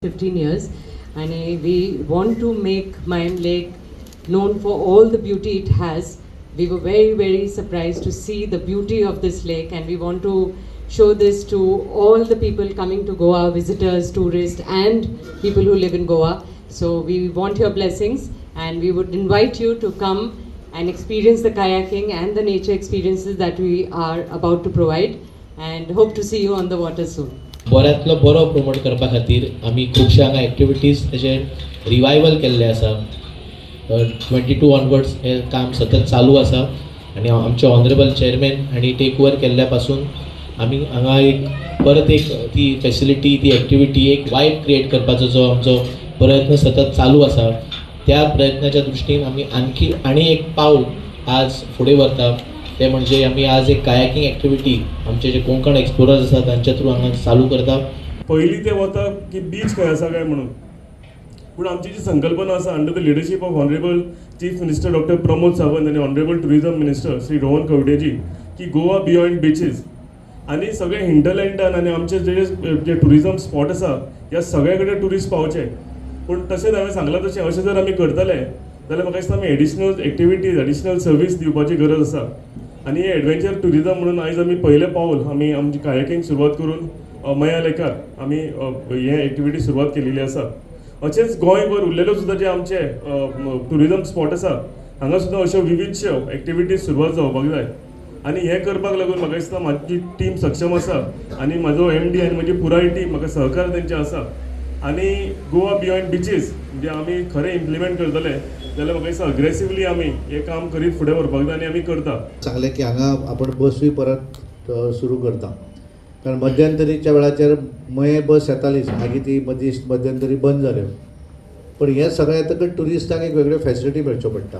15 years, and we want to make Mayem Lake known for all the beauty it has. We were very, very surprised to see the beauty of this lake, and we want to show this to all the people coming to Goa, visitors, tourists, and people who live in Goa. So we want your blessings, and we would invite you to come and experience the kayaking and the nature experiences that we are about to provide, and hope to see you on the water soon. बऱ्यांतलो बरो promote करपा खातीर आमी खुबशे हांगा activities तेजे revival केल्ले आसा. 22 onwards हें काम सतत चालू आसा आनी आमचे ऑनरेबल चेअरमॅन हांणी टेक ओवर केल्ल्या पासून आमी हांगा एक परत एक ती फेसिलिटी, ती एक्टिविटी, एक वायब क्रिएट करपाचो जो आमचो प्रयत्न सतत चालू आसा, त्या प्रयत्नाच्या दृश्टीन आमी आणखी आनी एक पावल आज फुडें व्हरता. तें म्हणजे आमी आज एक कायाकींग एक्टिविटी आमचे जे कोंकण एक्सप्लोरर्स आसा तांच्या थ्रू हांगा चालू करता. पयलीं ते वता की बीच खंय आसा काय म्हणून. पूण आमची जी संकल्पना आसा, under the leadership of Honourable Chief Minister Doctor Pramod Sawant आनी honourable tourism minister Shri Rohan खंवटेजी, की गोवा बियॉन्ड बिचीस आनी सगळे हिंटरलँडान आनी आमचे जे जे टुरिजम स्पॉट आसा, ह्या सगळे कडेन ट्युरिस्ट पावचे. पूण तशेंच हांवें सांगलां तशें, अशें जर आमी करतले जाल्यार म्हाका दिसता आमी एडिशनल एक्टिविटीज, एडिशनल सर्वीस दिवपाची गरज आसा. आनी हे एडवेंचर ट्युरिजम म्हणून आयज आमी पयलें पावल आमी आमची कायाकींग सुरवात करून मया लेकार आमी हे एक्टिविटी सुरवात केलेली आसा. अशेंच गोंयभर उरलेल्यो सुद्दां जे आमचे ट्युरिजम स्पॉट आसा, हांगा सुद्दां अश्यो विविधश्यो एक्टिविटीज सुरवात जावपाक जाय. आनी हें करपाक लागून म्हाका दिसता म्हाजी टीम सक्षम आसा आनी म्हाजो एमडी आनी म्हजी पुराय टीम, म्हाका सहकार तेंचे आसा. आनी गोवा बियॉन्ड बिचीस म्हणजे आमी खरें इम्प्लिमेंट करतले जाल्यार म्हाका दिसता अग्रेसिवली आमी हें काम करीत फुडें व्हरपाक जाय आनी आमी करता. सांगलें की हांगा आपण बसूय परत सुरू करता, कारण मध्यंतरीच्या वेळाचेर मये बस येतालीच, मागीर ती मदीं मध्यंतरी बंद जाल्यो. पण हें सगळें येतकच ट्युरिस्टांक एक वेगळ्यो फॅसिलिटी मेळच्यो पडटा.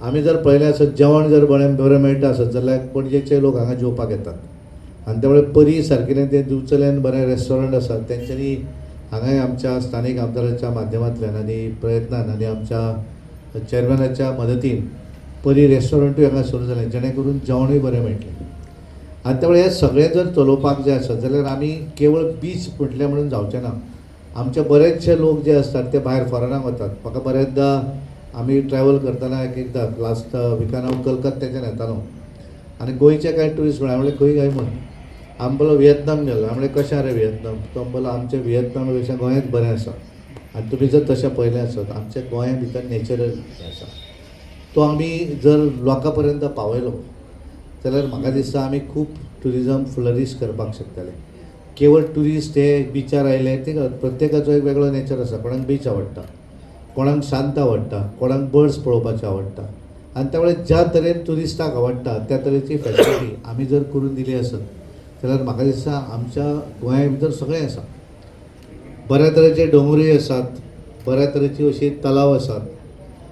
आमी जर पळयलें आसत, जेवण जर बरें बरें मेळटा आसत जाल्यार पणजेचे लोक हांगा जेवपाक येतात. आनी त्यामुळे परी सारकिल्लें तें दिवचल्यान बरें रेस्टॉरंट आसा, तेंच्यांनी हांगाय आमच्या स्थानीक आमदाराच्या माध्यमांतल्यान आनी प्रयत्नान आनी आमच्या चेअरमॅनाच्या मदतीन परी रेस्टॉरंटूय हांगा सुरू जालें, जेणे करून जेवणूय बरें मेळटलें. आनी त्यामुळे हें सगळें जर चलोवपाक जाय आसत जाल्यार आमी केवळ बीच म्हटलें म्हणून जावचें ना. आमचे बरेचशे लोक जे आसतात ते भायर फॉरेनाक वतात. म्हाका बऱ्याचदा आमी ट्रॅवल करतना, एक एकदां लास्ट विकान हांव कलकत्त्याच्यान येतालो आनी गोंयचे कांय ट्युरिस्ट मेळ्ळे. म्हणलें, खंय काय म्हूण. आमी बोलो वियतनाम गेलो. म्हणलें, कशें रे वियतनाम? तो म्हणलो, आमचें वियतनामा पेक्षा गोंयांत बरें आसा. आनी तुमी जर तशें पळयलें आसत, आमच्या गोंया भितर नॅचरल हें आसा, तो आमी जर लोकां पर्यंत पावयलो जाल्यार म्हाका दिसता आमी खूब ट्युरिजम फ्लरीश करपाक शकतले. केवळ ट्युरिस्ट हे बिचार आयले ते, प्रत्येकाचो एक वेगळो नेचर आसा. कोणाक बीच आवडटा, कोणाक शांत आवडटा, कोणाक बर्ड्स पळोवपाचे आवडटा. आनी त्यामुळे ज्या तरेन ट्युरिस्टाक आवडटा त्या तरेची फॅसिलिटी आमी जर करून दिली आसत जाल्यार म्हाका दिसता आमच्या गोंया भितर सगळें आसा. बऱ्या तरेचे दोंगरूय आसात, बऱ्या तरेची अशी तलाव आसात.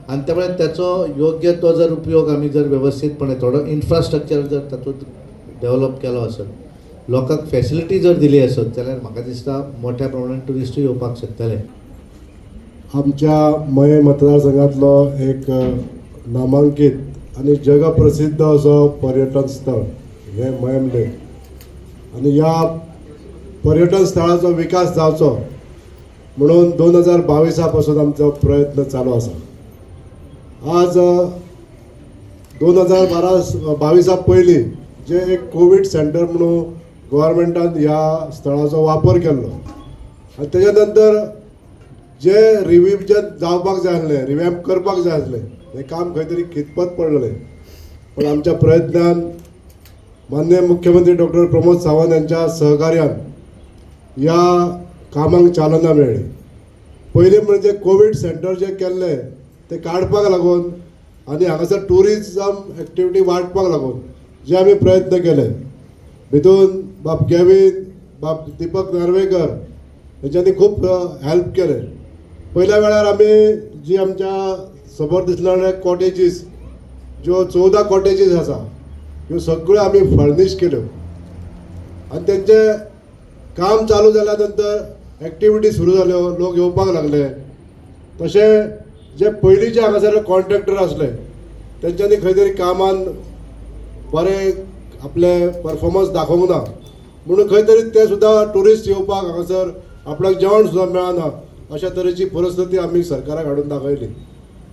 आनी त्यामुळे त्याचो योग्य तो जर उपयोग आमी जर वेवस्थीतपणे थोडो इन्फ्रास्ट्रक्चर जर तातूंत डेवलप केलो आसत, लोकांक फॅसिलिटी जर दिली आसत जाल्यार म्हाका दिसता मोठ्या प्रमाणान ट्युरिस्टूय येवपाक शकतले. आमच्या मये मतदारसंघातलो एक नामांकीत आनी जगप्रसिद्ध असो पर्यटन स्थळ हें मयम लेक. आनी ह्या पर्यटन स्थळाचो विकास जावचो म्हणून 2022 पासून आमचो प्रयत्न चालू आसा. आज 2012 22 पयलीं जे एक कोवीड सेंटर म्हणून गव्हर्मेंटान ह्या स्थळाचो वापर केल्लो आनी तेच्या नंतर जे रिव्हिजन जावपाक जाय आसलें, रिवॅम्प करपाक जाय आसलें, हें काम खंय तरी खितपत पडलें. पण आमच्या प्रयत्नान, माननीय मुख्यमंत्री डॉक्टर प्रमोद सावंत यांच्या सहकार्यान ह्या कामाक चालना मेळ्ळी. पयलीं म्हणजे कोवीड सेंटर जे केल्लें ते काडपाक लागून आनी हांगासर ट्युरिजम एक्टिविटी वाडपाक लागून जे आमी प्रयत्न केले, भितून बाब गॅवीन, बाब दीपक नार्वेकर हेंच्यांनी खूब हेल्प केलें. पयल्या वेळार आमी जी आमच्या समोर दिसलेले कॉटेजीस, ज्यो 14 कॉटेजीस आसा, ह्यो सगळ्यो आमी फर्नीश केल्यो. आनी तेंचें काम चालू जाल्या नंतर एक्टिविटी सुरू जाल्यो, लोक येवपाक लागले. तशें जे पयलींचे हांगासरले कॉन्ट्रॅक्टर आसले, तेंच्यांनी खंय तरी कामान बरें आपले परफॉर्मन्स दाखोवंक ना म्हणून खंय तरी ते सुद्दां ट्युरिस्ट येवपाक हांगासर आपणाक जेवण सुद्दां मेळना अशा तरेची परिस्थिती आमी सरकाराक हाडून दाखयली.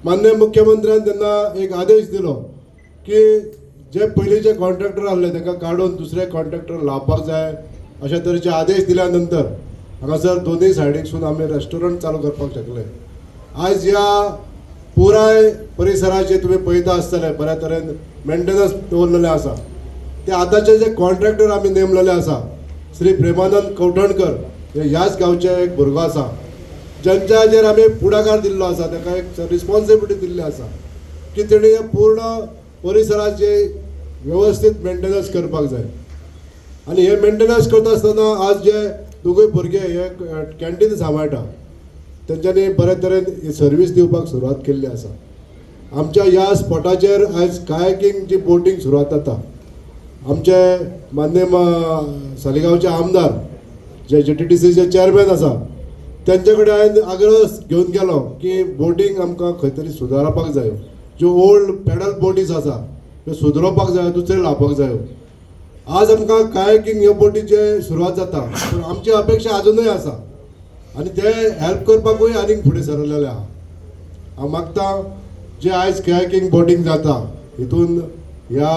माननीय मुख्यमंत्र्यान तेन्ना एक आदेश दिलो की जे पयलींचे कॉन्ट्रॅक्टर आहले तांकां काडून दुसरे कॉन्ट्रॅक्टर लावपाक जाय. अशा तरेचे आदेश दिल्या नंतर हांगासर दोनूय सायडीकसून आमी रेस्टॉरंट चालू करपाक शकले. आयज ह्या पुराय परिसराचे तुमी पळयता आसतले बऱ्या तरेन मेंटेनन्स दवरलेलें आसा. ते आतांचे जे कॉन्ट्रॅक्टर आमी नेमलेले आसा श्री प्रेमानंद कवठणकर हे ह्याच गांवचे एक भुरगो आसा, ज्यांच्याचेर आमी फुडाकार दिल्लो आसा, ताका एक रिस्पॉन्सिबिलिटी दिल्ली आसा की तेणी हे पूर्ण परिसराचे वेवस्थीत मेंटेनन्स करपाक जाय. आनी हे मेंटेनन्स करता आसतना आज जे दोगूय भुरगे हे कॅन्टीन सांबाळटा तेंच्यांनी बरे तरेन सर्वीस दिवपाक सुरवात केल्ली आसा. आमच्या ह्या स्पॉटाचेर आयज कायाकींग जी बोटींग सुरवात जाता. आमचे मान्य सालिगांवचे आमदार जे GTTCचे चेअरमॅन आसा तेंचे कडेन हांवें आग्रह घेवन गेलो की बोटींग आमकां खंय तरी सुदारपाक जायो. ज्यो ओल्ड पॅडल बोटीज आसा त्यो सुदरोवपाक जायो, दुसरे लावपाक जायो. आज आमकां कायाकींग ह्यो बोटीचे सुरवात जाता, पूण आमची अपेक्षा आजुनूय आसा आनी ते हेल्प करपाकूय आनीक फुडें सरलेले आहा. हांव मागता जे आयज कायाकींग बोटींग जाता हितून ह्या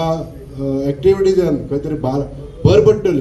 एक्टिविटीजान खंय तरी भर पडटली.